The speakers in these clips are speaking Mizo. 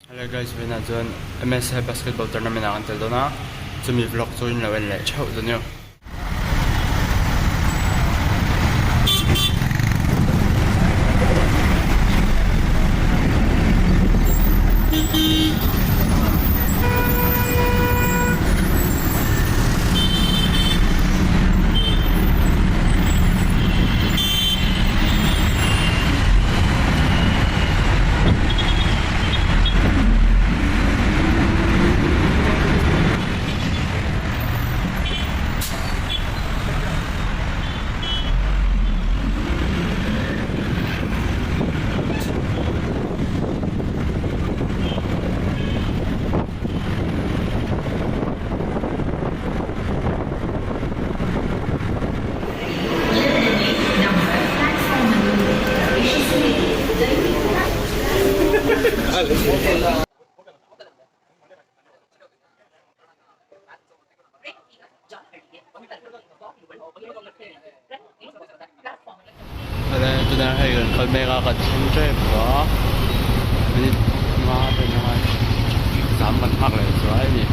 Hello guys, vawiinah chuan MSA basketball tournament ah kan tel dawn a, chumi vlog chu in lo en leh theuh dawn nia. Tunah hei kan kal mek a kan thleng tep tawh a minute nga vel a ngai zam kan nghak leh zuai a ni.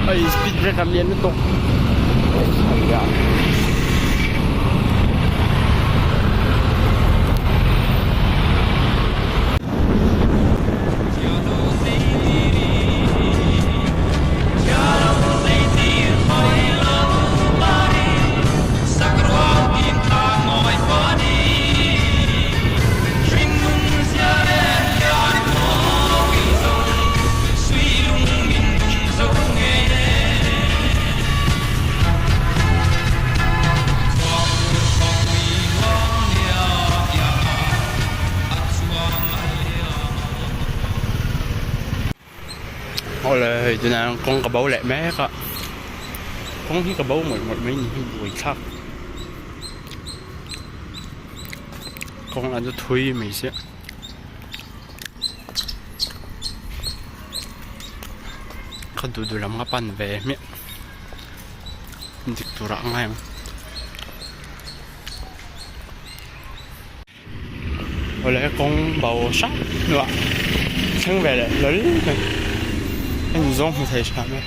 Hei speed breaker lian lutuk Awle hei tunah hian kawng ka bo leh mek a kawng hi ka bo mawlh mawlh mai ni hi buai thlak kawng an chu thui mai sia. Ka duh duh lam ka pan ve hmiah dik turah a ngai ang. Awle kawng bo hrang hnuah thleng ve leh hlawl mai a inzawng hmu thei hram e.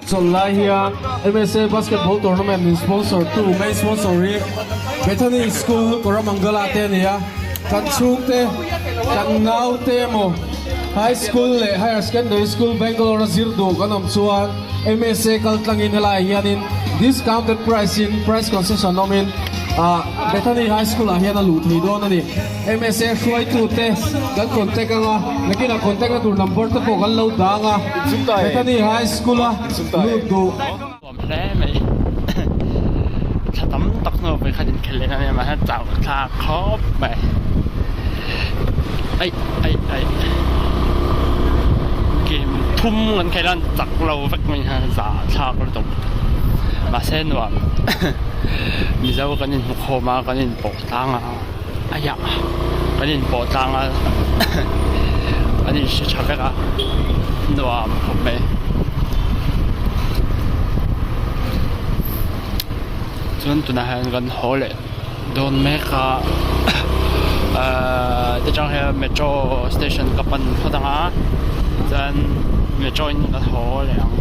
Chawlh lai hian MSA Basketball Tournament in sponsor tu main sponsor hi Bethany School Koramangala te a ni a, kan chhungte, kan naute emaw High School leh Higher Secondary School Bangalore a zir duh kan awm chuan MSA kal tlangin helaiah hianin discounted price in price concession awmin ah Bethany High School ah hian a luh thei dawn a ni. MSA hruaitute kan contact anga nakinah contact na tur number te pawh kan lo dang a, Bethany High School a lut duh. Nuam hle mai thla tam tak hnu pawh khan inkhelh leh em em a chau thlak khawp mai aih aih aih game thum kan khelh a chak lo vek mai kha za thlak lutuk mahse nuam Mizo kan inhmu khawm a kan inpawh tlang a. A yah kan inpawh tlang a an inhre tha vek a nuam khawp mai chuan tunah hian kan haw leh dawn mek a ahh ti chang hian metro station ka pan phawt ang a chuan metro in kan haw leh ang.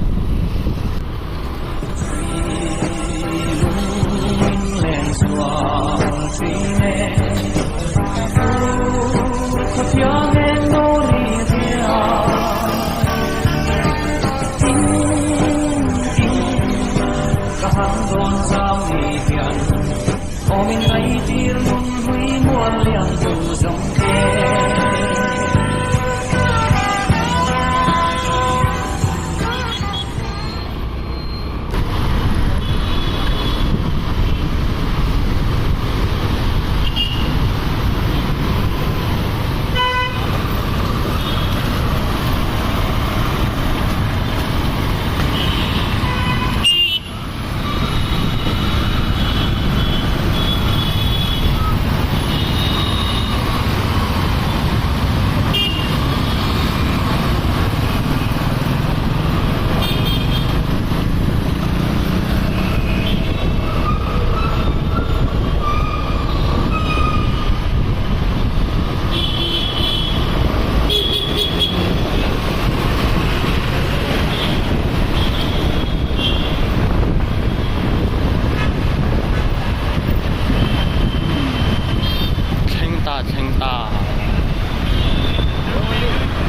Thleng ta thleng ta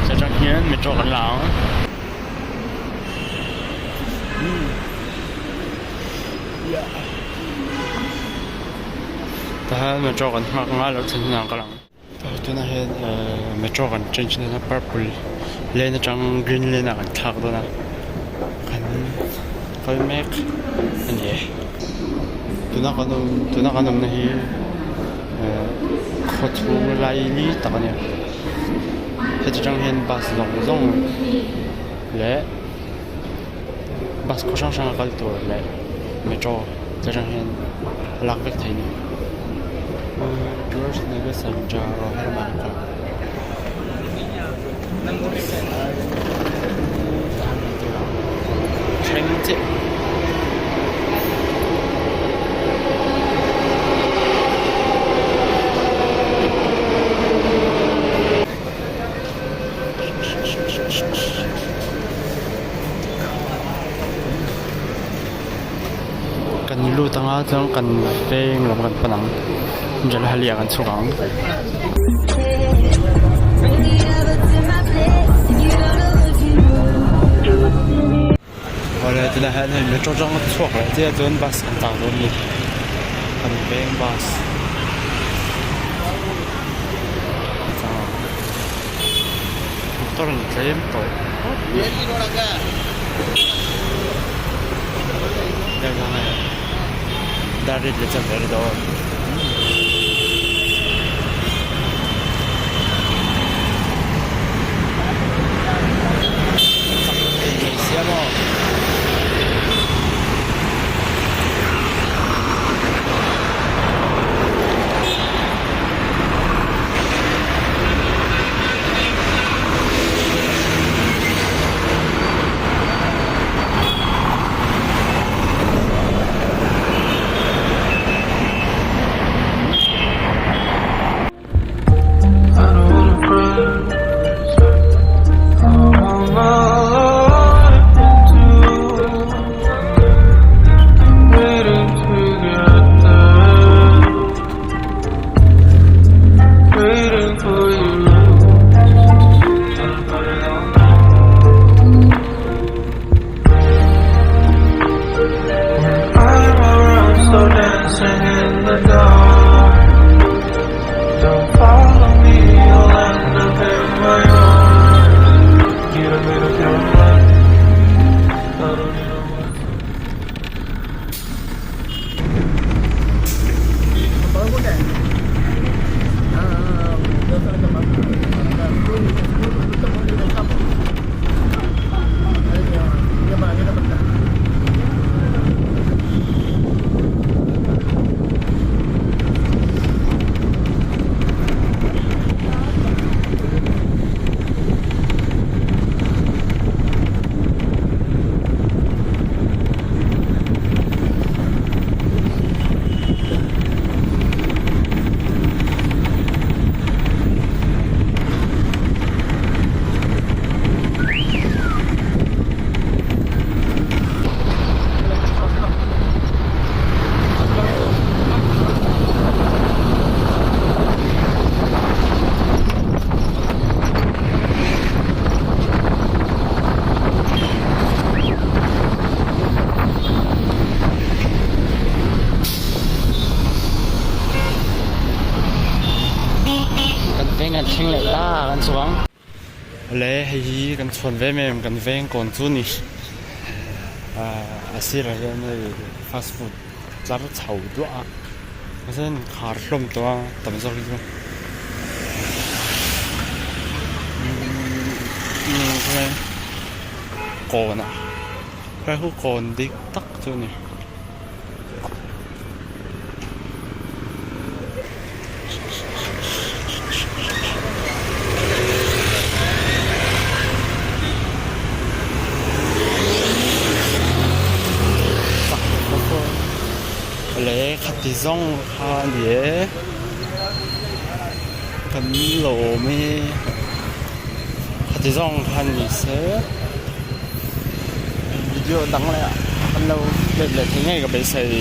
Sa tang hian metro kan la ang Tahan metro kan nghak anga lo thlen hunah ka lang Tunah hian metro kan change dawn a purple lane atang green lane ah kan thlak dawn a kan kal mek a ni e. Tuna kan awm tuna kan awmna hi khaw chhung lai li tak a ni a heti tang hian bus zawng zawng leh bus khaw hrang hrang a kal tur leh metro te atang hian a lak vek theih a ni. Thleng chiah. Kan lut anga chuan kan veng lam kan pan ang Jalhali ah kan chhuk ang. Awle tunah hian hei metro atang a chhuak leh chiah chuan bus kan chang dawn a ni kan veng bus a chang ang motor an tlem tawh khawp mai dar rit leh chuan ber dawn. the dark. Don't follow me, you'll end up in my arms. Need a bit of your love. I don't need a word. Kan veng an thleng leh ta kan chuang. Le hei hi kan chhuan ve em kan veng kawn chu ni. A sirah hian hei fast food tlar chho duah a. Mahse an khar hlawm tawh a tam zawk hi chu. Kawn ah helai khu kawn dik tak chu a ni. Le khati zawng kha a ni e kan lawm e khati zawng kha ni se video dang leh ah kan lo let leh thei ngei ka beisei.